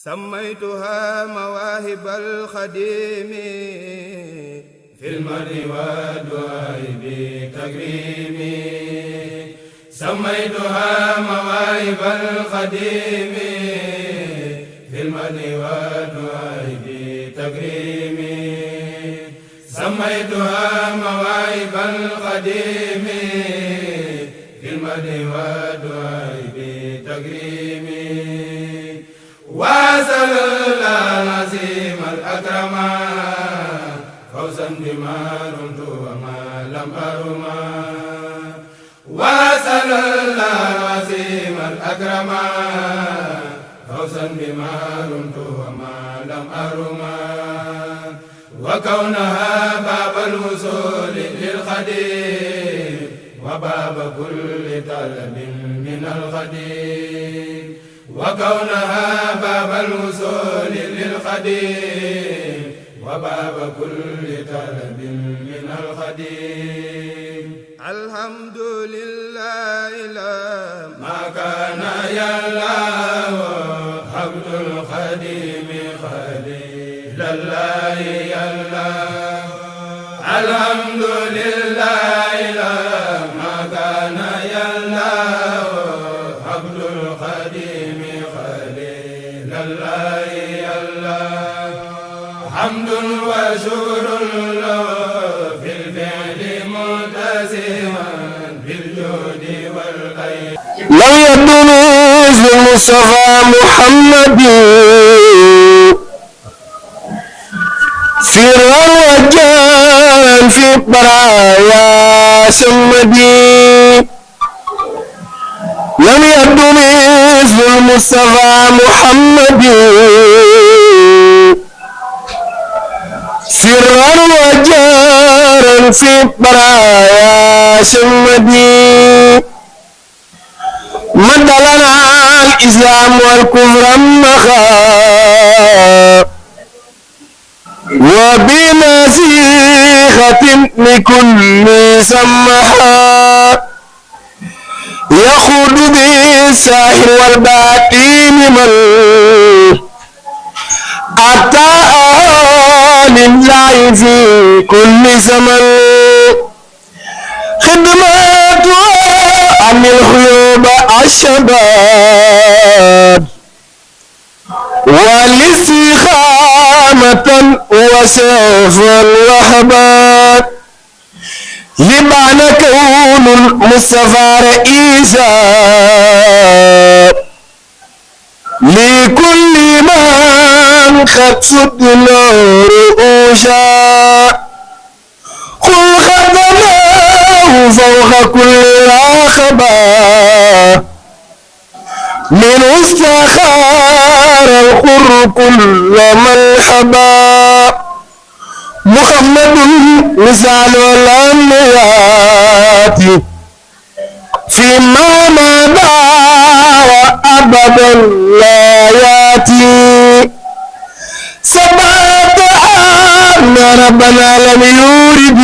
سميتها مواهب الخديم في المرء والدعاء بتكريم سميتها مواهب الخديم في المرء والدعاء بتكريم سميتها مواهب القديم في المرء والدعاء بتكريم واسأل الله العظيم الأكرم فوزا بما رمت وما لم أرم واسأل الله العظيم الأكرم فوزا بما رمت وما لم أرم وكونها باب الوصول للخديم وباب كل طلب من الخديم وكونها باب الوصول للخديم وباب كل طلب من الخديم الحمد لله ما كان يالله عبد الخديم خليل الله يالله الحمد لله ما كان يالله عبد الخديم خليل الله يالله حمد وشكر له في الفعل ملتزما بالجود والخير لو يدنوز المصطفى محمد سرا وجان في برايا سمدي لم يدنوز المصطفى محمد سرا وجارا في برايا سمدي مد لنا الإسلام والكفر النخا وبنصيحة لكل سمحا يخوض به الساحر والباطن من أتى لله في كل زمن خدمات عن الخيوب الشباب والاستقامة وسيفا وهبات لبعن كون المصطفى رئيسا لكل من قد فضل رؤوسا قل خدماه فوق كل عقبة من استخار القر كل من حبا محمد مثال الأنبياء فيما مضى وأبدا لا يأتي سبعة أن ربنا لم يورد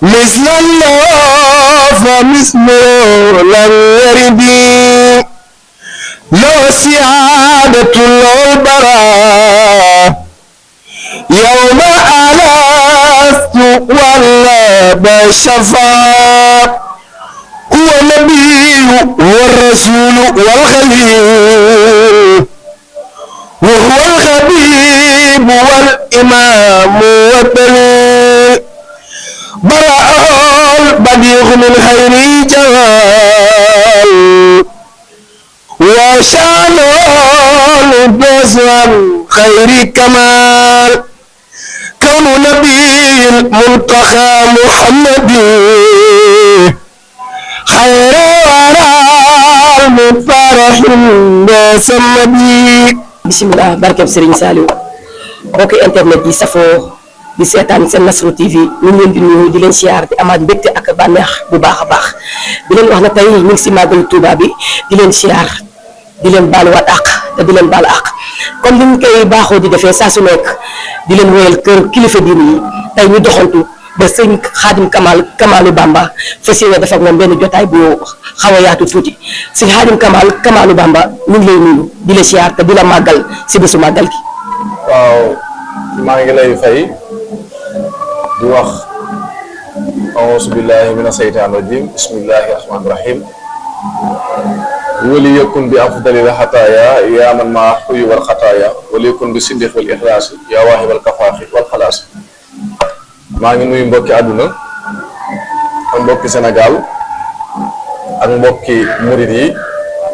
مثل الله فمثله لم يرد له سعادة البراء يوم ألست والله بشفاء هو النبي والرسول والخليل وهو الخبيب والإمام والدليل برأه البديع من خير جمال وشانه البصر خير كمال كون نبي المنتخى محمد خير ورى المفرح بسمدي بسم الله barkeb Serigne Saliou mbokki internet yi safoo di seetaan seen Nasrou TV ñu ngi leen di nuyu di leen siyaar di amaat mbégte ak bànneex bu baax a baax di leen wax na tey ñu ngi si màggalu Touba bi di leen siyaar di leen baaluwaat àq te di leen baalu àq comme ni ñu koy baaxoo di defee saa su nekk di leen woyal kër kilifa diine yi tey ñu doxantu ba sëñ Xaadim Kamalu Bamba fas yéene def ak moom benn jotaay bu xaw a yaatu tuuti sëñ Xaadim Kamalu Bamba ñu ngi lay nuyu di la siyaar te di la màggal si bésu màggal gi. waaw maa ngi lay fay di wax auzu billahi mina seytaan rajim bismillahi rahmani rahim wali yakun bi afdalil xataaya yaa man maa xuyu wal xataaya wali yakun bi siddiq wal ixlaasi yaa waahibal kafaaxi wal xalaasi. maa ngi nuyu mbokki àdduna ak mbokki Sénégal ak mbokki murid yi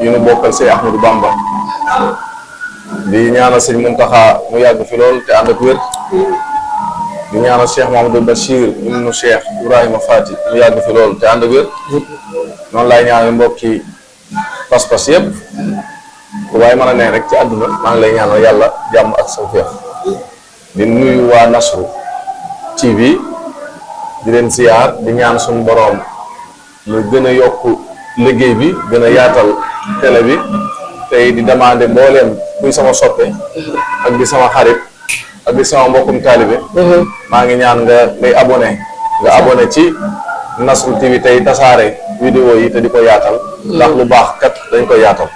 yu nu bokkal Sëñ Ahmadou Bamba di ñaanal sëñ Muntaxa mu yàgg fi lool te ànd ak wér di ñaanal Cheikh Mamadou Bachir ibnu Cheikh Ibrahima Fati mu yàgg fi lool te ànd ak wér noonu laay ñaanal mbokki pas-pas yëpp waaye mën a ne rek ci àdduna maa ngi lay ñaanal yàlla jàmm ak tawfeex di nuyu waa Nasru TV di leen ziar di ñaan suñu boroom mu gën a yokk liggéey bi gën a yaatal télé bi tey di demander mbooleem kuy sama soppe ak di sama xarit ak di sama mbokkum taalibe maa ngi ñaan ngay abonné ci Nasru TV tey tasaare vidéo yi te di ko yaatal ndax lu baax kat dañ koy yaatal.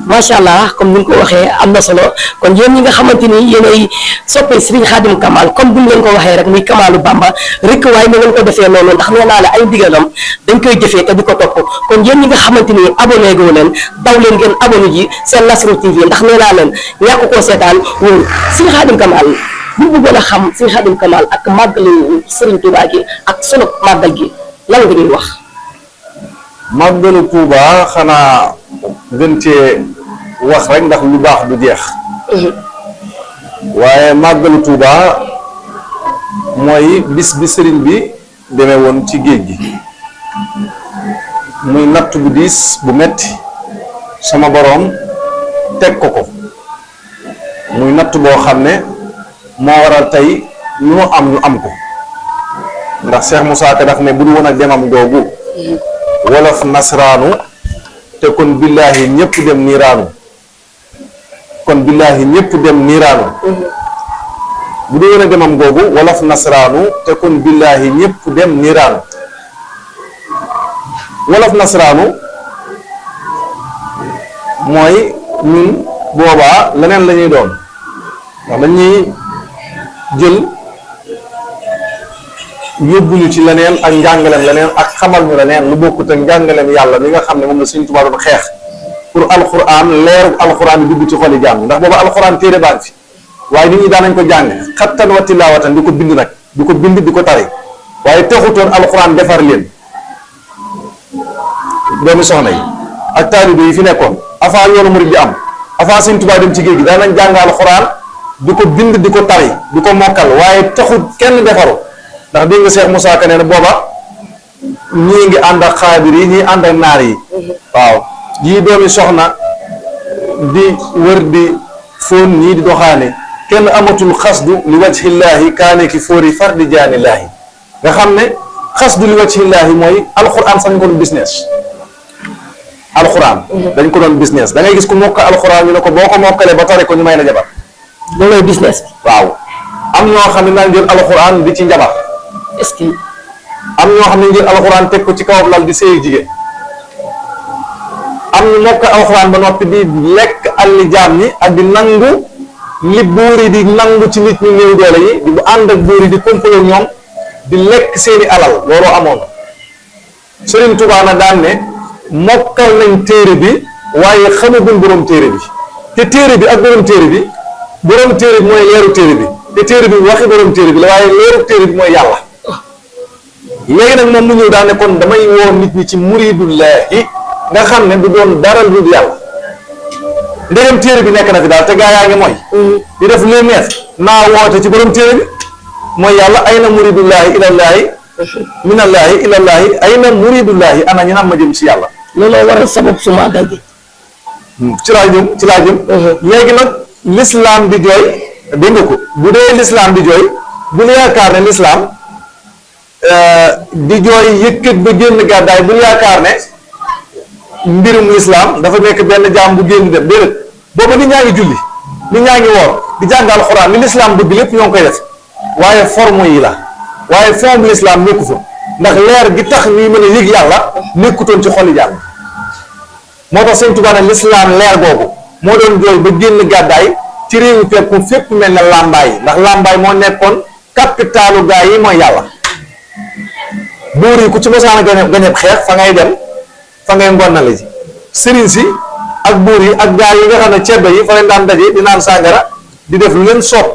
macha allah comme ni nga ko waxee am na solo kon yéen ñi nga xamante ni yéenay soppee Serigne Khadim Kamal comme bu ñu leen ko waxee rek muy Kamalu Bamba rek waaye na ngeen ko defee noonu ndax nee naa la ay ndigalam dañ koy jëfee te di ko topp kon yéen ñi nga xamante ni abonné goo leen daw leen ngeen abonné ji seen Nasru TV ndax nee naa leen ñàkk koo seetaan wóor Serigne Khadim Kamal bu bëggoon a xam Serigne Khadim Kamal ak màggalu Serigne Touba gi ak solo màggal gi lan nga ñuy wax. màggalu Touba xanaa gën cee wax rek ndax lu baax du jeex waaye màggalu Touba mooy bis bi sëriñ bi demee woon ci géej gi muy natt bu diis bu metti sama boroom teg ko muy natt boo xam ne moo waral tey lu mu am ñu am ko ndax Cheikh Moussa Ka daf ne bu du woon ak demam googu wolof nasraanu te kon billaahi ñëpp dem niiraanu bu dee woon a demam googu wolof nasraanu te kon billaahi ñëpp dem niiraanu wolof nasraanu mooy ñun boobaa leneen la ñuy doon ndax dañuy jël yóbbuñu ci leneen ak njàngaleem leneen ak xamal ñu leneen lu bokkut ak njàngaleem yàlla mi nga xam ne moom la Sëñ Tuubaa doon xeex pour alxuraan leeru alxuraan bi dugg ci xoli jàmm ndax booba alxuraan téere baa fi waaye nit ñi daan nañ ko jàng xattan wa tilaawatan di ko bind nag di ko bind di ko tari waaye taxutoon alxuraan defar leen doomi soxna yi ak taalibe yi fi nekkoon avant yoonu murid bi am avant Sëñ Tuubaa dem ci géej gi daan nañ jàng alxuraan di ko bind di ko tari di ko mokkal waaye taxut kenn defaru ndax dégg nga Cheikh Moussa Ka nee na booba ñii ngi ànd ak xaadir yi ñii ànd ak naar yi waaw yii doomi soxna di wër di fóon ñii di doxaane kenn amatul xasdu li wajhillaahi kaane ki fóori fardi jaanillaahi nga xam ne xasdu li wajhillaahi mooy alxuraan sax ñu ko doon business alxuraan dañ ko doon business da ngay gis ku mokk alxuraan ñu ne ko boo ko mokkalee ba tare ko ñu may la jabar loolooy business bi. waaw am ñoo xam ne naan jël alxuraan di ci njabar est-ce que am ñoo xam ne jël alxuraan teg ko ci kawam lal di sëy jigéen am ñu mokk alxuraan ba noppi di lekk alli jaam ñi ak di nangu li buur yi di nangu ci nit ñu néew doole yi di bu ànd ak buur yi di kompaloo ñoom di lekk seeni alal looloo amoon Sëriñ Tuubaa na daan ne mokkal nañ téere bi waaye xamaguñ borom téere bi te téere bi ak borom téere bi mooy leeru téere bi te téere bi waxi borom téere bi la waaye leeru téere bi mooy yàlla léegi nag moom mu ñëw daal ne kon damay woo nit ñi ci muridullahi nga xam ne du doon dara lu dul yàlla ndegam téere bi nekk na fi daal te gaa yaa ngi mooy di def lu neex naa woote ci borom téere bi mooy yàlla ay na muridullahi ilallaahi minallaahi ilallaahi ay na muridullahi ana ñu naan ma jëm ci yàlla looloo waral sabab su màggal gi. ci laa jëm léegi nag l'islam di jooy dégg nga ko bu dee l'islam di jooy bul yaakaar ne l'islam di jooy yëkkat ba génn gàddaay bul yaakaar ne mbirum l'islam dafa nekk benn jaam bu génn dem déedéet booba nit ñaa ngi julli nit ñaa ngi woor di jàng alxuraan li l'islam bëgg lépp ñoo ngi koy def waaye forme yi la waaye fond bu l'islam nekku fa ndax leer gi tax ñuy mën a yëg yàlla nekkutoon ci xoli jàll moo tax sëñ Tuubaa ne lislaam leer googu moo doon jooy ba génn gàddaay ci réew fekk fépp mel ne làmbaay ndax làmbaay moo nekkoon capitalu gaa yi mooy yàlla. buur yi ku ci mosaan a gañeb xeex fa ngay dem fa ngay ngonnale ji sëriñ si ak buur yi ak gaa yi nga xam ne ceddo yi fa leen daan daje di naan sàngara di def lu leen soob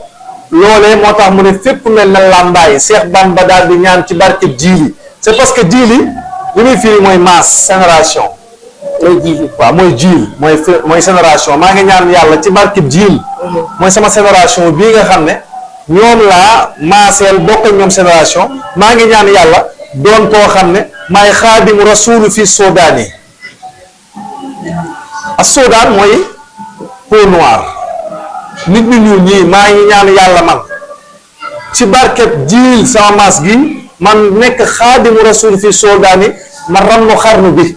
loolee moo tax mu ne fépp mel na làmbaay Seex Bamba daal di ñaan ci barke jiili c'est parce que jiili li muy firi mooy masse génération mooy jiili waaw mooy jiil mooy génération maa ngi ñaan yàlla ci barke jiil mooy sama génération bii nga xam ne ñoom laa maaseel bokk ak ñoom génération maa ngi ñaan yàlla doon koo xam ne maay xaadimu rasuulu fi Soodaan yi ak Soodaan mooy peau noire nit ñu ñuul ñii maa ngi ñaan yàlla man ci barket jiil sama maas gi man nekk xaadimu rasuulu fi Soodaan yi ma rammu xarnu bi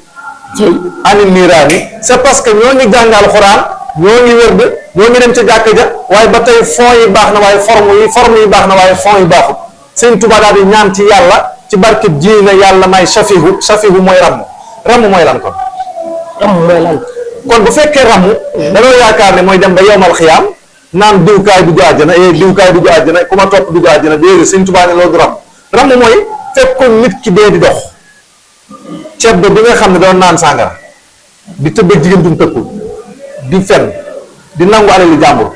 ani niiraani c'est parce que ñoo ngi jàng alxuraan ñoo ngi wërd ñoo ngi dem ca jàkka ja waaye ba tey fond yi baax na waaye forme yi baax na waaye fond yi baaxul sëñ Tuubaa daal di ñaan ci yàlla ci barkeb ji na yàlla may safihu mooy ramm mooy lan kon kon bu fekkee ramm dañoo yaakaar ne mooy dem ba yowmal xiyaam naan diwkaay dugg àjjana diwkaay dugg àjjana ku ma topp dugg àjjana déedéet sëñ Tuubaa ne loolu du ramm mooy fekkoon nit ki dee di dox ceddo bi nga xam ne doon naan sàngara di tëbb jigéen dum tëkkul di fen di nangu alali jàmbur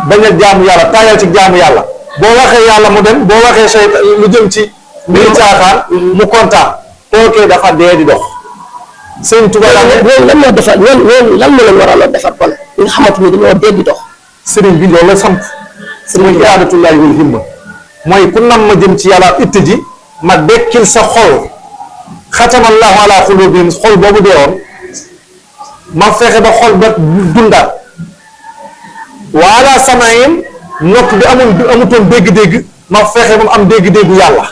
bañ a jaamu yàlla taayal ci jaamu yàlla boo waxee yàlla mu dem boo waxee seytaan lu jëm ci mbiri caaxaan mu kontaan kookee dafa dee di dox sëñ Tuubaa loolu lan moo defar loolu lan moo leen waroon a defar kon li nga xamante ni dañoo dee di dox sëriñ bi loolu la samp mooy iraadatullaahi wal himma mooy ku nam ma jëm ci yàlla itti ji ma dekkil sa xol xatamallaahu ala xuluubihim xol boobu dee woon ma fexe ba xol ba dundaat wa ala samaa'ihim nopp bi amutoon dégg-dégg ma fexe ba mu am dégg-déggu yàlla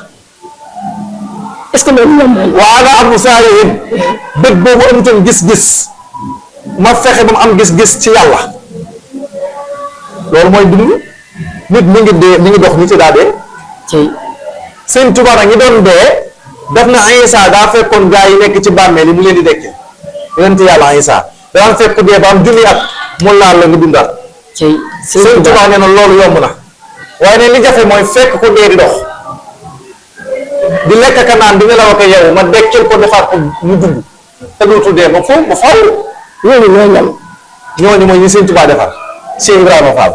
est-ce que loolu ñoom wa ala absaarihim bët boobu amutoon gis-gis ma fexe ba mu am gis-gis ci yàlla loolu mooy dund nit mi ngi dee mi ngi dox nit yi daa dee sëñ Tuubaa nag ñi doon dee def na Isaa daa fekkoon gaa yi nekk ci bàmmeel yi mu leen di dekkee yonent yàlla Isaa daan fekk dee ba am junni at mu laal la nga dundaat sëñ Tuubaa nee na loolu yomb na waaye ne li jafe mooy fekk ko dee di dox di lekk ka naan di nga la wax ak yow ma dekkil ko defaat ko mu dund te dootul dee ba foofu ba faaw ñooñu ñooy ñam ñooñu mooy ñi sëñ Tuubaa defar Cheikh Ibrahima Fall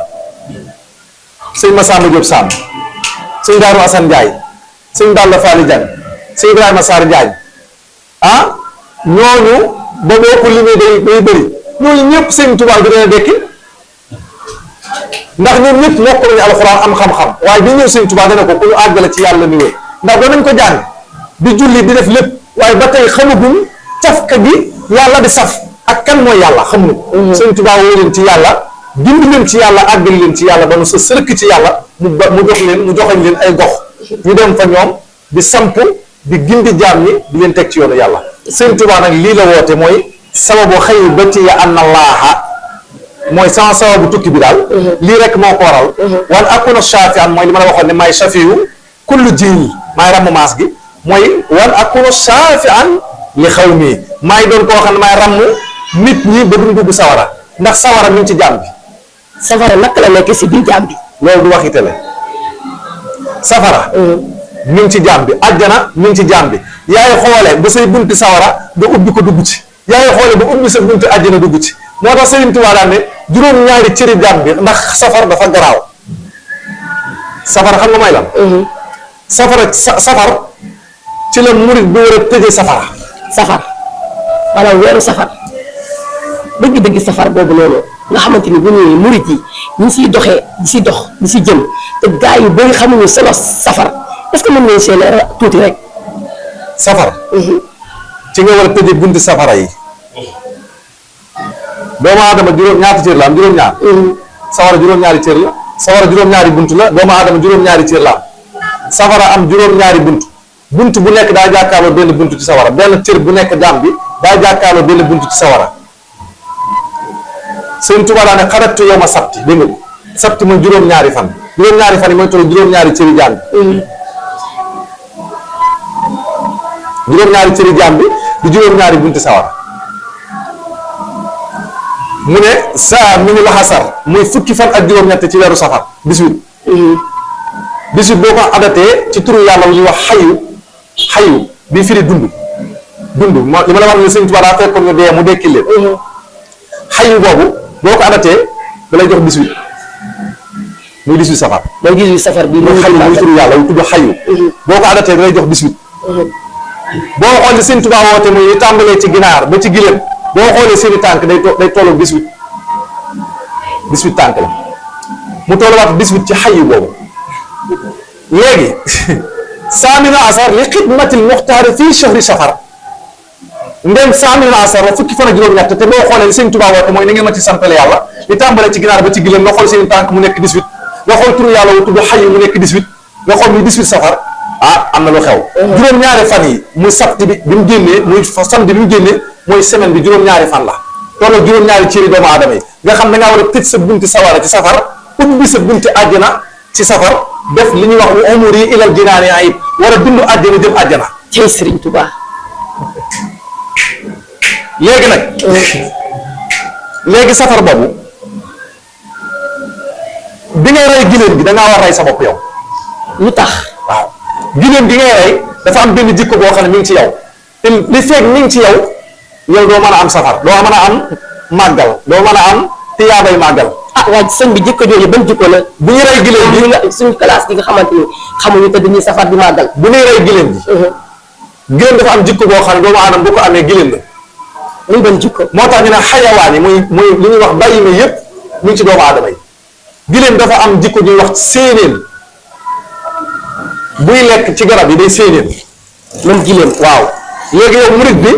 sëñ Massamba Diop Samb sëñ Daaru Assane Ndiaye sëñ Balla Faali Diagne sëñ Ibrahima Sarr Diagne ah ñooñu ba boo ko limee day bëri ñooñu ñëpp sëñ Tuubaa bi dina dekki ndax ñoom ñëpp mokk nañu alxuraan am xam-xam waaye bi ñëw sëñ Tuubaa dana ko ku ñu àggale ci yàlla ni wéy ndax doon nañ ko jàng di julli di def lépp waaye ba tey xamaguñ cafka gi yàlla di saf ak kan mooy yàlla xamuñu ko sëñ Tuubaa woo leen ci yàlla dindi leen ci yàlla àggal leen ci yàlla ba mu sa sërëkk ci yàlla mu jox leen mu joxañ leen ay gox ñu dem fa ñoom di samp di gindi jaam ñi di leen teg ci yoonu yàlla sëñ Tuubaa nag lii la woote mooy sababu xëy bati ya an allaaha mooy sama sababu tukki bi daal lii rek moo ko waral wan akuna shafian mooy li ma la waxoon ne maay shafiyu kullu jiil maay ramm maas gi mooy wan akuna shafian li xaw mii maay doon koo xam ne maay ramm nit ñi ba duñ dugg sawara ndax sawara mi ngi ci jaam bi safara naka la nekk si biir jaam bi loolu du waxite la safara mi ngi ci jaam bi àjjana mi ngi ci jaam bi yaay xoole ba say bunti sawara nga ubbi ko dugg ci yaay xoole ba ubbi sa bunti àjjana dugg ci moo tax Sëriñ Tuubaa daan ne juróom-ñaari cëri jaam bi ndax safar dafa garaaw safar xam nga may lan safar ci la murit bi war a tëjee safar maanaam weeru safar dëgg-dëgg safar boobu noonu nga xamante ni bu ñuy murit yi ñu siy doxee di si dox di si jëm te gaa yu bëri xamuñu solo safar est-ce que mën nañu see leeral tuuti rek safar ci nga war a tëjee bunti safara yi doomu aadama ñaata cër la am juróom-ñaar safara juróom-ñaari cër la safara juróom-ñaari bunt la doomu aadama juróom-ñaari cër la am safara am juróom-ñaari bunt bu nekk daa jàkkaarloo benn bunt ci sawara benn cër bu nekk jaam bi daa jàkkaarloo benn bunt ci sawara Sëñ Tuubaa daa ne xaratu yow ma sabti dégg nga sabti mooy juróom-ñaari fan yi mooy toll juróom-ñaari cëri jaam bi juróom-ñaari cëri jaam bi di juróom-ñaari bunti sawara mu ne saa mi ngi laxasar muy fukki fan ak juróom-ñett ci weeru safar 18 18 boo ko adatee ci turu yàlla wu ñuy wax xayu bi firi dund li ma la wax ne Sëñ Tuubaa daa fekkoon ñu dee mu dekki leen xayu boobu boo ko adatee da lay jox 18 muy 18 safar mooy 18 safar bi muy xayu muy turu yàlla wu tudd xayu boo ko adatee da lay jox 18 boo xoolee Sëñ Tuubaa woote muy li tàmbalee ci ginaar ba ci gileem boo xoolee seeni tànk day tollu 18 tànk la mu tolluwaat 18 ci xayu boobu léegi saamina asar li xidmatil muxtaari fii shahri safar ndem saamina asar la fukki fan ak juróom-ñett te boo xoolee li Sëñ Tuubaa woote mooy ni ngeen ma ci santale yàlla li tàmbalee ci ginaar ba ci gileem nga xool seeni tànk mu nekk 18 nga xool turu yàlla wu tudd xayu mu nekk 18 nga xool muy 18 safar am na lu xew juróom-ñaari fan yi muy sabti bi mu génnee muy samedi bi mu génnee mooy semaine bi juróom-ñaari fan la tolloo juróom-ñaari cëri doomu aadama yi nga xam da ngaa war a tëj sa bunti sawara ci safar ubbi sa bunti àjjana ci safar def li ñuy wax wa umuri ilal jinaani ayib war a dund àjjana jëm àjjana tey Sëriñ Tuubaa léegi nag léegi safar boobu bi ngay rey giléem gi da ngaa war a rey sa bopp yow lu tax waaw giléem gi ngay rey dafa am benn jikko boo xam ne mi ngi ci yow te li feeg mi ngi ci yow doo mën a am safar doo mën a am màggal doo mën a am tiyaabay màggal waaye sëñ bi jikko jooju ban jikko la bu ñu rey giléem gi suñu classe gi nga xamante ni xamuñu te dañuy safar di màggal bu ñuy rey giléem gi giléem dafa am jikko boo xam ne doomu aadama bu ko amee giléem la muy ban jikko moo tax ñu ne xayawaan yi muy li ñuy wax bàyyi ma yëpp mu ngi ci doomu aadama yi giléem dafa am jikko ñuy wax séeneen buy lekk ci garab yi day séeneen même giléem waaw léegi yow murit bi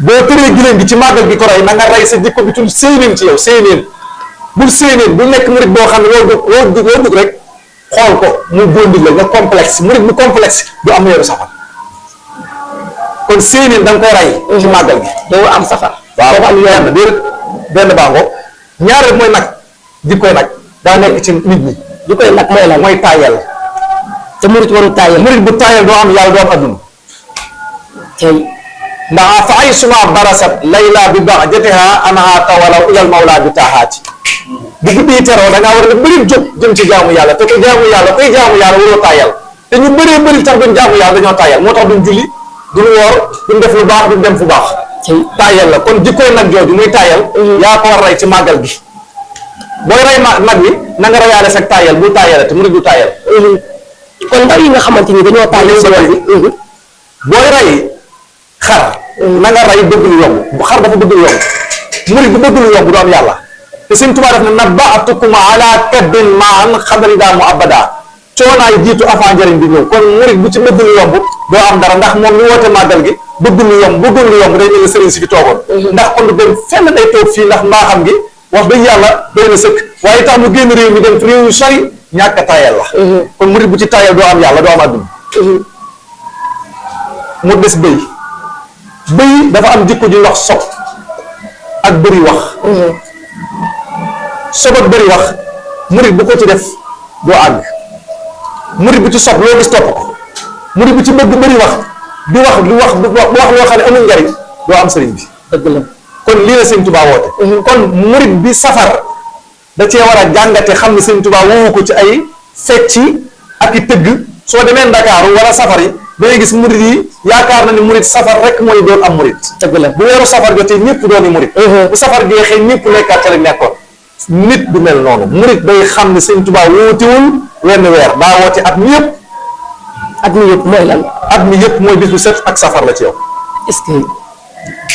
boo tëree giléem gi ci màggal gi ko rey na nga rey sa jikko bi tudd séeneen ci yow séeneen bul séeneen bu nekk murit boo xam ne loo dugg rek xool ko mu góondi la nga complexe murit bu complexe du am weeru safar kon séeneen da nga koy rey ci màggal gi doo am safar waaw am yoon benn bàngo ñaareel mooy nag jikkoy nag daa nekk ci nit ñi jikkoy nag mooy lan mooy taayal te murit waru taayal murit bu taayal doo am yàlla doo am adduna tey ndax fa ay suma barasat layla bi baax jatiha anaha tawalaw ilal mawla bi taaxaati bu guddi teroo da ngaa war a bëri jóg jëm ci jaamu yàlla te ko jaamu yàlla koy jaamu yàlla waroo taayal te ñu bëree bëri tax duñ jaamu yàlla dañoo taayal moo tax duñ julli duñ woor duñ def lu baax duñ dem fu baax taayal la kon jikkoo nag jooju muy taayal yaa ko war a rey ci màggal gi booy rey nag wi na nga reyaale sag taayal bul taayale te mu du taayal kon ndaw yi nga xamante ni dañoo taayal si yoon bi booy rey xar na nga rey bëgg lu yomb bu xar dafa bëgg lu yomb murid bu bëgg lu yomb du am yàlla te Sëñ Tuubaa def na nabbaatukum ala kaddin maan xadari daa mu abada coonaay jiitu avant njëriñ bi ñëw kon murid bu ci bëgg lu yomb doo am dara ndax moom ñu woote màggal gi bëgg lu yomb day mel ni sëriñ si fi toogoon ndax kon du dem fenn day toog fii ndax mbaaxam gi wax dëgg yàlla doy na sëkk waaye tax mu génn réew mi dem réew yu sori ñàkk a taayal la kon murid bu ci taayal doo am yàlla doo am àdduna mu des bëy dafa am jikko ji wax sob ak bëri wax sob ak bëri wax murid bu ko ci def doo àgg murid bu ci sob loo gis topp ko murid bu ci bëgg bëri wax di wax loo xam ne amul njariñ doo am sëriñ bi dëgg la kon lii la Sëñ Tuubaa woote kon murid bi safar da cee war a jàngate xam ne Sëñ Tuubaa woowu ko ci ay fecci ak i tëgg soo demee Ndakaaru wala safar yi da ngay gis murid yi yaakaar na ni murid safar rek mooy doon am murid dëgg la bu weeru safar jotee ñëpp dooni murid bu safar jeexee ñëpp nekkaat ca la nekkoon nit du mel noonu murid day xam ne Sëñ Tuubaa wootewul wenn weer daa woote at mi yëpp at mi yëpp mooy lan at mi yëpp mooy bis bu set ak safar la ci yow est-ce que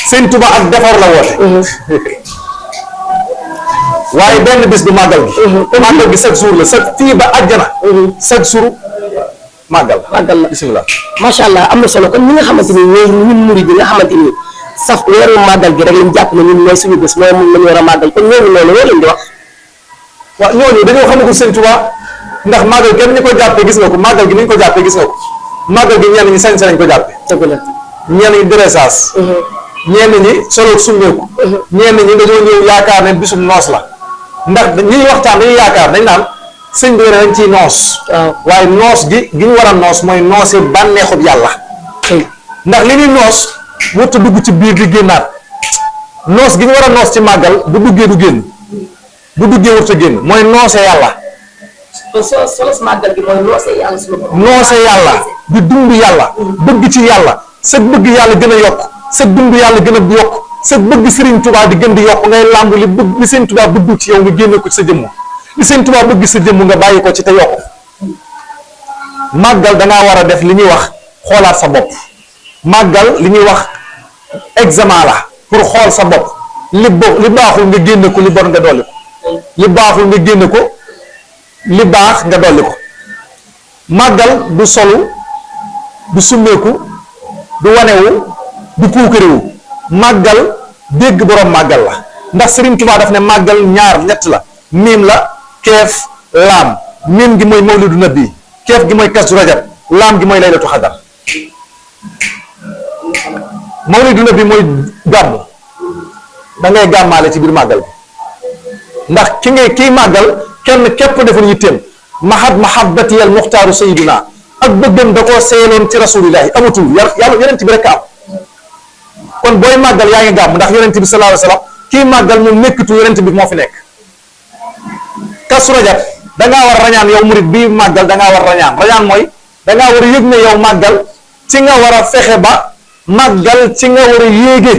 Sëñ Tuubaa ak defar la woote waaye benn bis du màggal gi màggal gi chaque jour la chaque fii ba àjjana chaque jour màggal la bisimilah macha allah am na solo kon ñi nga xamante ni ñun murid yi nga xamante ni saf weeru màggal gi rek lañ jàpp ne ñun mooy suñu bés mooy mun lañu war a màggal kon ñooñu loolu loo leen di wax waaw ñooñu dañoo xamagul Sëñ Tuubaa ndax màggal kenn ñu ko jàppee gis nga ko màggal gi ni ñu ko jàppee gis nga ko màggal gi ñenn ñi sañ lañ ko jàppee dëgg la ñenn ñi dressage ñenn ñi solo summeeku ñenn ñi dañoo ñëw yaakaar ne bisum noos la ndax ñuy waxtaan dañuy yaakaar dañ naan sëñ bi dañ ciy noos waaye noos gi ñu war a noos mooy noosi bànneexub yàlla ndax li ñuy noos warut a dugg ci biir di génnaat noos gi ñu war a noos ci màggal bu duggee du génn bu duggee wut a génn mooy noose yàlla. solos màggal gi mooy noose yàlla suñu borom. noose yàlla di dund yàlla bëgg ci yàlla sa bëgg yàlla gën a yokk sa dund yàlla gën a yokk sa bëgg Serigne Touba di gën di yokk ngay làmb li bëgg li Serigne Touba bëgg ci yow nga génne ko ci sa jëmm li Serigne Touba bëgg sa jëmm nga bàyyi ko ci te yokk màggal dangaa war a def li ñuy wax xoolaat sa bopp màggal li ñuy wax examen la pour xool sa bopp li baaxul nga génne ko li bon nga dolli ko li baaxul nga génne ko li baax nga dolli ko màggal du solu du summeeku du wanewu du puukarewu màggal dégg boroom màggal la ndax Serigne Touba daf ne màggal ñaar ñett la miim la keef laam miim gi mooy mawlidu nabi keef gi mooy kazu rajab laam gi mooy laylatu xadar mawlidu nabi mooy gàmm da ngay gàmmaale ci biir màggal bi ndax kiy màggal kenn képp deful yitteem mahabbati al muxtaaru sayiduna ak bëggam da koo seeloon ci rasulillahi amatul yàlla yonent bi rek am kon booy màggal yaa ngi gàmm ndax yonent bi sallallahu alayhi wasallam kii màggal moom nekkatu yonent bi moo fi nekk. Kazu Rajab dangaa war a rañaan yow murit bii màggal dangaa war a rañaan mooy dangaa war a yëg ne yow màggal ci nga war a fexe ba màggal ci nga war a yéege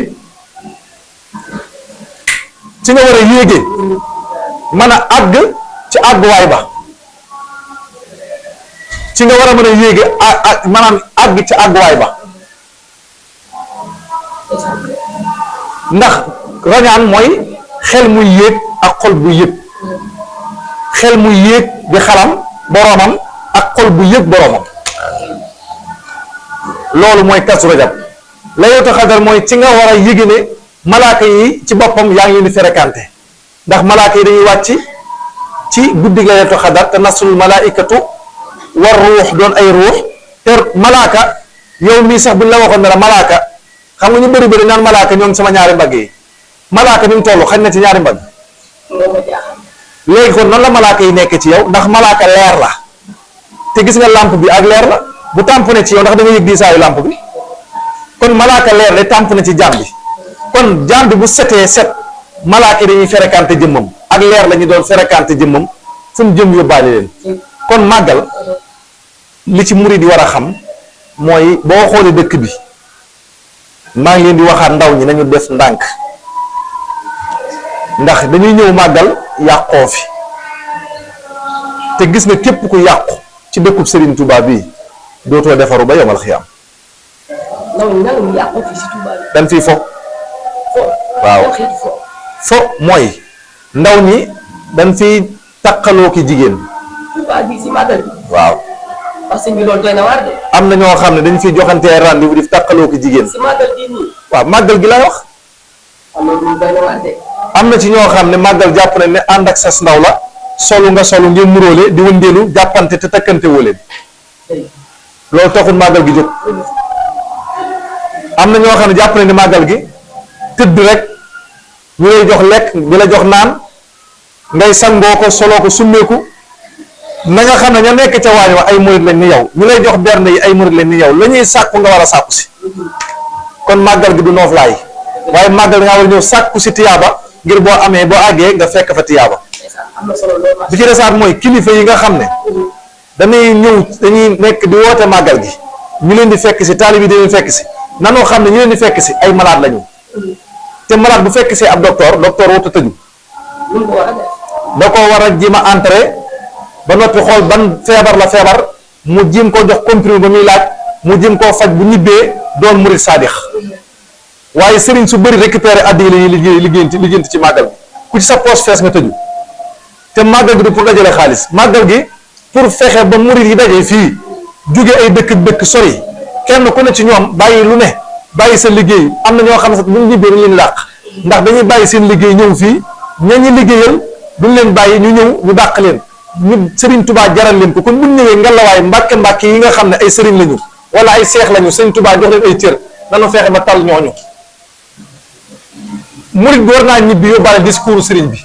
mën a àgg ci àgguwaay ba ci nga war a mën a yéege maanaam àgg ci àgguwaay ba ndax rañaan mooy xel muy yéeg ak xol bu yëg xel muy yéeg di xalam boroomam ak xol bu yëg boroomam loolu mooy Kazu Rajab laylatul xadar mooy ci nga war a yéege ne malaaka yi ci boppam yaa ngi leen di fréquenté ndax malaaka yi dañuy wàcc ci guddi laylatul xadar te nasul malaikatu war ruux doon ay ruux te malaaka yow mii sax buñ la waxoon ne la malaaka xam nga ñu bëri naan malaaka ñoo ngi sama ñaari mbagg yi malaaka ni mu toll xañ na ci ñaari mbagg léegi kon nan la malaaka yi nekk ci yow ndax malaaka leer la te gis nga lampe bi ak leer la bu tamponné ci yow ndax da nga yëg diisaayu lampe bi kon malaaka leer la tamponné ci jaam bi kon jaam bi bu setee set malaaka yi dañuy fréquenté jëmmam ak leer la ñu doon fréquenté jëmmam fu mu jëm yóbbaale leen kon màggal li ci murid yi war a xam mooy boo xoolee dëkk bi maa ngi leen di waxaat ndaw ñi nañu def ndànk ndax dañuy ñëw màggal yàqoo fi te gis nga képp ku yàqu ci dëkkub Serigne Touba bii dootoo defaru ba yomal xiyam dañ fii fo waaw fo mooy ndaw ñi dañ fiy takkaloo ki jigéen waaw am na ñoo xam ne dañ fiy joxantee rendez-vous di takkaloo ki jigéen waaw màggal gi lay wax am na ci ñoo xam ne màggal jàpp nañ ne ànd ak sas ndaw la solu nga solu ngeen muróole di wëndeelu jàppante te takkante woo leen loolu taxul màggal gi jóg am na ñoo xam ne jàpp nañ ne màggal gi tëdd rek ñu lay jox lekk di la jox naan ngay sangoo ko soloo ko summeeku na nga xam ne ña nekk ca waañ wa ay murid lañ ni yow ñu lay jox bernde yi ay murid lañ ni yow la ñuy sàkku nga war a sàkku si kon màggal gi du nooflaay waaye màggal nga war a ñëw sàkku si tiyaaba ngir boo amee boo àggee nga fekk fa tiyaaba bi ci desaat mooy kilifa yi nga xam ne dañuy nekk di woote màggal gi ñu leen di fekk si taalib yi dañuy fekk si nanoo xam ne ñu leen di fekk si ay malade lañu te malade bu fekk si ab docteur wut a tëju da ko war a jéem a entré ba noppi xool ban feebar la feebar mu jéem koo jox comprimé ba muy laaj mu jéem koo faj bu ñibbee doon murid saadix waaye sëriñ su bëri récupéré addi yi la ñuy liggéeyanti ci màggal gi ku ci sa poche fees nga tëju te màggal gi du pour dajale xaalis màggal gi pour fexe ba murid yi daje fii jóge ay dëkk sori kenn ku ne ci ñoom bàyyi lu ne bàyyi sa liggéey am na ñoo xam ne sax bu ñu ñibbee dañ leen dàq ndax dañuy bàyyi seen liggéey ñëw fii ñañu liggéeyal duñ leen bàyyi ñu ñëw ñu dàq leen ñu Serigne Touba jaral leen ko kon bu ñu ñëwee ngelawaay mbàkke yi nga xam ne ay sëriñ lañu wala ay seex lañu Serigne Touba jox leen ay cër nanu fexe ba tal ñooñu murid bi war naa ñibbi yóbbaale discours Serigne bi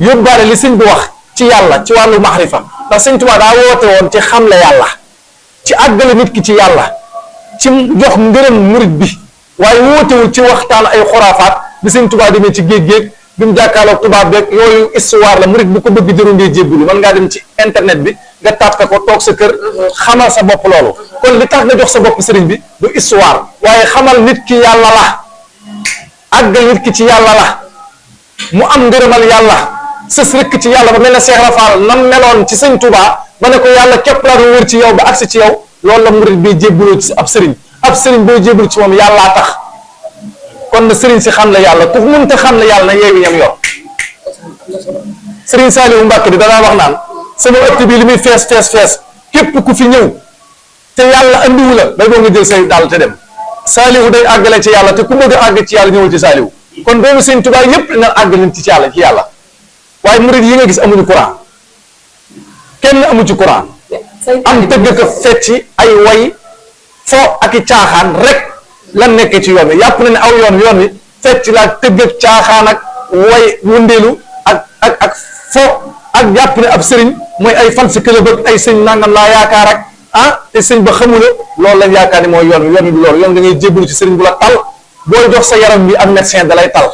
yóbbaale li sëñ bi wax ci yàlla ci wàllu maxrifa ndax Serigne Touba daa woote woon ci xamle yàlla ci àggale nit ki ci yàlla ci jox ngërëm murid bi waaye wootewul ci waxtaan ay xuraafaat bi sëñ Tuubaa demee ci géej bi mu jàkkaarloog tubaab beeg yooyu histoire la murit bu ko bëgg jëru ngay jébbulu mën ngaa dem ci internet bi nga tàppe ko toog sa kër xamal sa bopp loolu kon li tax nga jox sa bopp sëriñ bi du histoire waaye xamal nit ki yàlla la àggal nit ki ci yàlla la mu am ngërëmal yàlla sës rëkk ci yàlla ba mel ne Cheikh Rafal nam meloon ci sëñ Tuubaa ba ne ko yàlla képp laa doon wër ci yow ba agsi ci yow loolu la murit bi jébbuloo ci ab sëriñ boo jébbul ci moom yàllaa tax kon na sëriñ si xam la yàlla ku mënta xam la yàlla na yeewi ñam yor sëriñ Saliou Mbacke di danaa wax naan sama ëtt bi li muy fees képp ku fi ñëw te yàlla andiwu la day boo nga jël say daal te dem Saliou day àggale ci yàlla te ku bëgg a àgg ci yàlla ñëwul ci Saliou kon doomu sëñ Tuubaa yépp dina àggale ci yàlla waaye murid yi nga gis amuñu courant kenn amu ci courant am tëgg ko fecci ay way fo ak i caaxaan rek lan nekkee ci yoon wi yàpp na ne aw yoon wi fecc la tëgg ak caaxaan ak way wëndeelu ak fo ak jàpp ne ab sëriñ mooy ay fan si club ak ay sëñ nangam laa yaakaar ak te sëñ ba xamula loolu lañ yaakaar ni mooy yoon wi du loolu yoon da ngay jébbalu ci sëriñ bu la tal booy jox sa yaram bi ak médecin da lay tal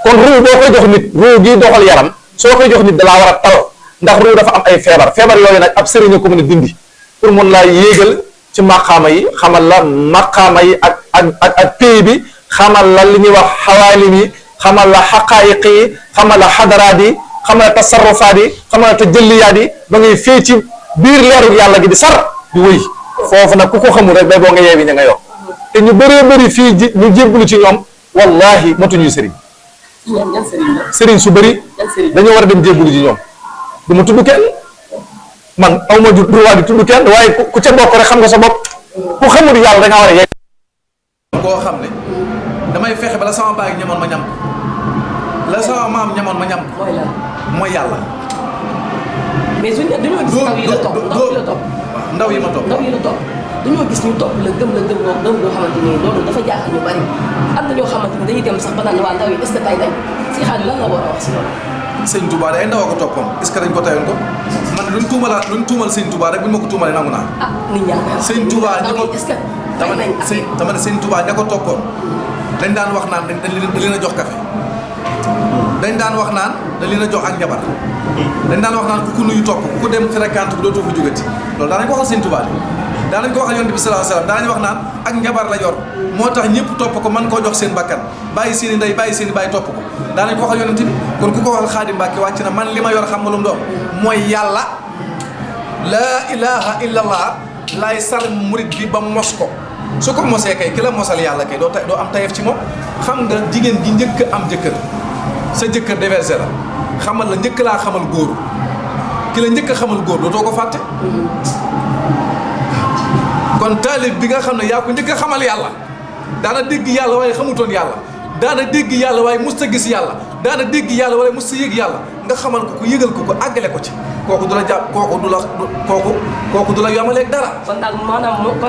kon ruu boo koy jox nit ruu gi doxal yaram soo koy jox nit dalaa war a tal ndax ruu dafa am ay feebar yooyu nag ab sëriñ ko mën a dindi pour mun laa yéegal ci maqaama yi xamal la maqaama yi ak pays bi xamal la li ñuy wax xawaalim yi xamal la xaqaayiq yi xamal la xadaraat yi xamal la tasarrufaat yi xamal la tajalliyaat yi ba ngay fee ci biir leeru yàlla gi di sar di wëy foofu nag ku ko xamul rek bay boo nga yeewi ña nga yor te ñu bëree bëri fii ñu jébbalu ci ñoom wallahi matuñuy sëriñ sëriñ su bëri dañoo war a dem jébbalu ci ñoom du ma tudd kenn man aw ma droit di tudd kenn waaye ku ca bokk rek xam nga sa bopp ku xamul yàlla da ngaa war a yegg koo xam ne damay fexe ba la sama baay ñamoon ma ñam la sama maam ñamoon ma ñam mooy yàlla. mais suñu dañoo gis ndaw yi la topp ndaw yi ma topp dañoo gis ñu topp la gëm loo xamante ni loolu dafa jaaxal ñu bari am na ñoo xamante ni dañuy dem sax ba naan waa ndaw yi est-ce que tay dañ si xaalis lan la war a wax si loolu. sëñ Touba de ay ndaw a ko toppoon est-ce que dañ ko tayoon ko man luñ tuumal sëñ Touba rek buñ ma ko tuumalee nangu naa. nit ñaa sëñ Touba ña ko est-ce que dama ne sëñ Touba ña ko toppoon dañ daan wax naan dañ leen a jox café dañ daan wax naan dañ leen a jox ak njabar dañ daan wax naan ku nuyu topp ku dem fréquente bu dootoo fa jógati loolu daan nañ ko waxal sëñ Touba daan nañ ko waxal yonent bi sallallahu alayhi wasallam daan nañ wax naan ak njabar la yor moo tax ñëpp topp ko mën koo jox seen bakkan bàyyi seen i ndey bàyyi seen i bàyyi topp ko daan nañ ko waxal yonent bi kon ku ko waxal Xaadim Mbàkke wàcc na man li ma yor xam nga lu mu doon mooy yàlla laa ilaha illallah laay sar murit bi ba mos ko su ko mosee kay ki la mosal yàlla kay doo am tayef ci moom xam nga jigéen gi njëkk am jëkkër sa jëkkër déversé la xamal la njëkk laa xamal góor ki la njëkk a xamal góor dootoo ko fàtte kon taalib bi nga xam ne yaa ko njëkk a xamal yàlla daana dégg yàlla waaye xamutoon yàlla daana dégg yàlla waaye musta gis yàlla daana dégg yàlla waaye musta yëg yàlla nga xamal ko ko yëgal ko àggale ko ci kooku du la jàpp kooku du la yomaleeg dara. kon daal maanaam noonu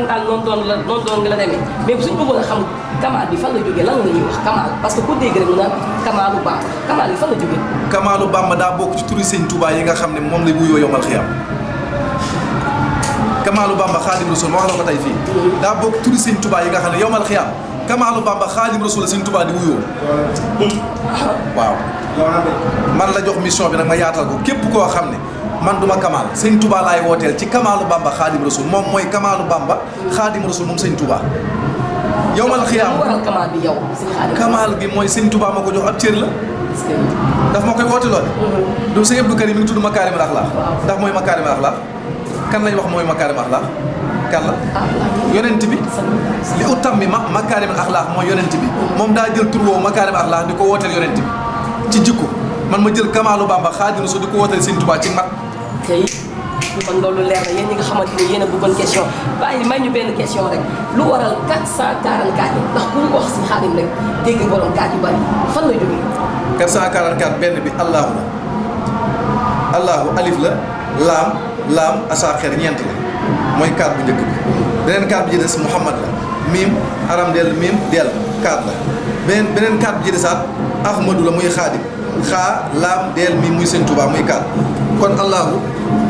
doon nga la demee mais suñu bëggoon a xam kamaal bi fan la jógee lan la ñuy wax kamaal parce que ku dégg rek mu naan kamaalu Bamba kamaal bi fan la jógee. kamaalu Bamba daa bokk ci turi sëñ Touba yi nga xam ne moom lay wuyoo yomal xiyam kamaalu Bamba Xaadim Rasul ma wax la ko tey fii daa bokk turi sëñ Touba yi nga xam ne yomal xiyam kamaalu Bamba Xaadim Rasul la sëñ Touba di wuyoo waaw man la jox mission bi nag ma yaatal ko képp koo xam ne man duma kamaal sëñ Touba laay wooteel ci kamaalu Bamba Xaadim Rasul moom mooy kamaalu Bamba Xaadim Rasul moom sëñ Touba yowmal xiyaam kamaal bi yow kamaal gi mooy sëñ Touba ma ko jox ab cër la daf ma koy woote loole du sëñ Abdou Karim mi ngi tudd Makaarimul Axlaaq ndax mooy Makaarimul Axlaaq kan lañ wax mooy Makaarimul Axlaaq kan la yonent bi li utam mi Makaarimul Axlaaq mooy yonent bi moom daa jël tur woowu Makaarimul Axlaaq di ko wooteel yonent bi ci jikko man ma jël kamaalu Bamba Xaadim Rasul di ko wooteel sëñ Touba ci mat tey man loolu leer na yéen ñi nga xamante ni yéen a bëggoon question bàyyi may ñu benn question rek lu waral 444 yi ndax ku ñu ko wax si Xaadim rek dégg borom kaat yu bari fan la jógee 444 benn bi allahu la allahu alif la laam asaaxeer ñeent la mooy kaat bu njëkk bi beneen kaat bi ci des Muhammad la miim aram del miim del kaat la beneen kaat bi ci desaat Ahmadu la muy Xaadim xaa laam del miim muy sëñ Touba muy kaat kon allahu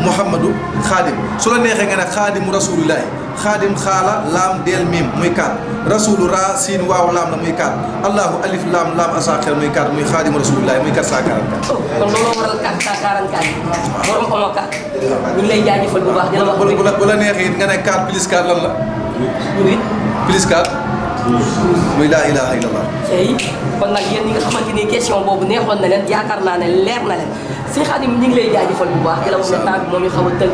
Muhammadu Xaadim su la neexee nga ne Xaadimu Rasulillahi xaadim xaala laam deel miim muy 4 rasulu ra siin waaw laam la muy 4 allahu alif laam asaxir muy 4 muy xaadim rasulillahi muy 444. kon looloo waral 444 borom Omo 4 ñu ngi lay jaajëfal bu baax di la wax bu la neexee nga ne 4 plus 4 lan la. 8 plus 4 muy laa ilaha illallah. tey kon nag yéen ñi nga xamante ni question boobu neexoon na leen yaakaar naa ne leer na leen sëñ Khadim ñu ngi lay jaajëfal bu baax di la wax ne temps bi moom ñu xaw a tënk.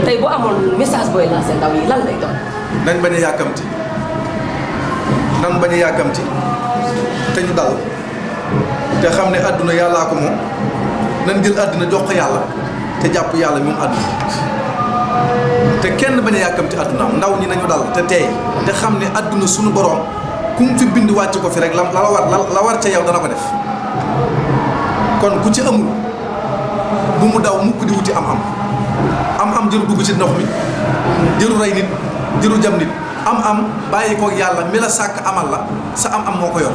tey bu amoon message booy lancé ndaw yi lan lay doon. nañ bañ a yàkkamti nan bañ a yàkkamti te ñu dal te xam ne àdduna yàllaa ko moom nan jël àdduna jox ko yàlla te jàpp yàlla moom àdduna te kenn bañ a yàkkamti àdduna ndaw ñi nañu dal te teey te xam ne àdduna suñu borom ku mu fi bind wàcc ko fi rek la war ca yow dana ko def kon ku ci amul bu mu daw mukk di wuti am jëru dugg ci ndox mi jëru rey nit jëru jam nit am bàyyi ko yàlla mi la sàkk amal la sa am moo ko yor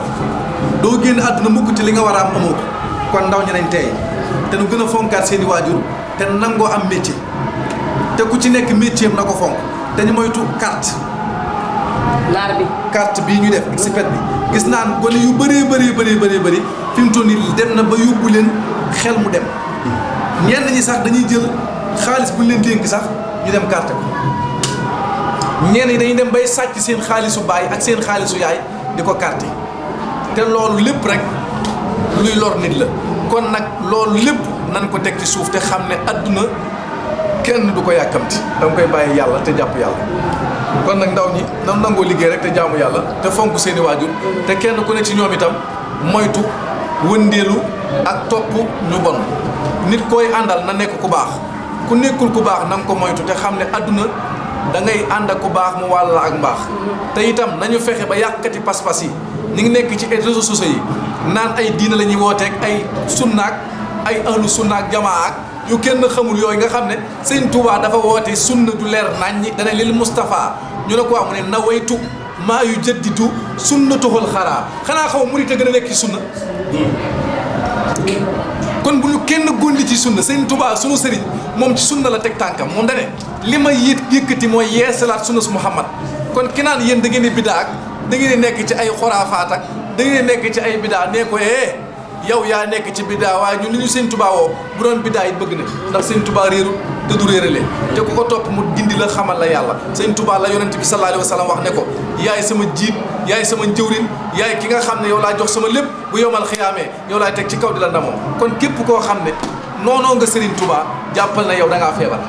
doo génn àdduna mukk ci li nga war a am amoo ko kon ndaw ñi nañ teey te nu gën a fonkaat seeni waajur te nangoo am métier te ku ci nekk métier am na ko fonk dañu moytu carte bii ñu def si pet bi gis naan gone yu bëri fi mu toll nii dem na ba yóbbu leen xel mu dem ñenn ñi sax dañuy jël xaalis bu ñu leen dénk sax ñu dem carte ko ñenn ñi dañuy dem bay sàcc seen xaalisu baay ak seen xaalisu yaay di ko carte te loolu lépp rek luy lor nit la kon nag loolu lépp nan ko teg ci suuf te xam ne adduna kenn du ko yàkkamti danga koy bàyyi yàlla te jàpp yàlla kon nag ndaw ñi nan nangoo liggéey rek te jaamu yàlla te fonk seeni waajur te kenn ku ne ci ñoom itam moytu wëndeelu ak topp ñu bon nit koy àndal na nekk ku baax ku nekkul ku baax na nga ko moytu te xam ne adduna da ngay ànd ak ku baax mu wàll la ak mbaax te itam nañu fexe ba yàqati pas-pas yi ñu ngi nekk ci réseaux sociaux yi naan ay diina la ñuy wooteeg ay sunnaak ay ahlu sunnaak jamaa ak yu kenn xamul yooyu nga xam ne sëñ Touba dafa woote sunna du leer naññi dana lil Moustapha ñu ne ko mu ne nawaytu maa yu jadditu sunnatuhul xaraa xanaa xaw murit a gën a nekk ci sunna kon bu ñu kenn gondi ci sunna sëñ Touba sunu sëriñ moom ci sunna la teg tànkam moom dane li ma yëkkati mooy yeesalaat sunna su Muhammad kon ki naan yéen da ngeen di bidaa ak da ngeen di nekk ci ay xoraafaat ak da ngeen di nekk ci ay bidaa nee ko yow yaa nekk ci bidaa waaye ñun li ñu sëñ Touba woo bu doon bidaa it bëgg na ndax sëñ Touba réeru te du réerale te ku ko topp mu dindi la xamal la yàlla sëñ Touba la yonent bi sallallahu alayhi wa sallam wax ne ko yaay sama jiit yaay sama njëwrin yaay ki nga xam ne yow laa jox sama lépp bu yowmal xiyaamee yow laay teg ci kaw di la ndamoo kon képp koo xam ne noonoo nga Serigne Touba jàppal na yow da ngaa feebar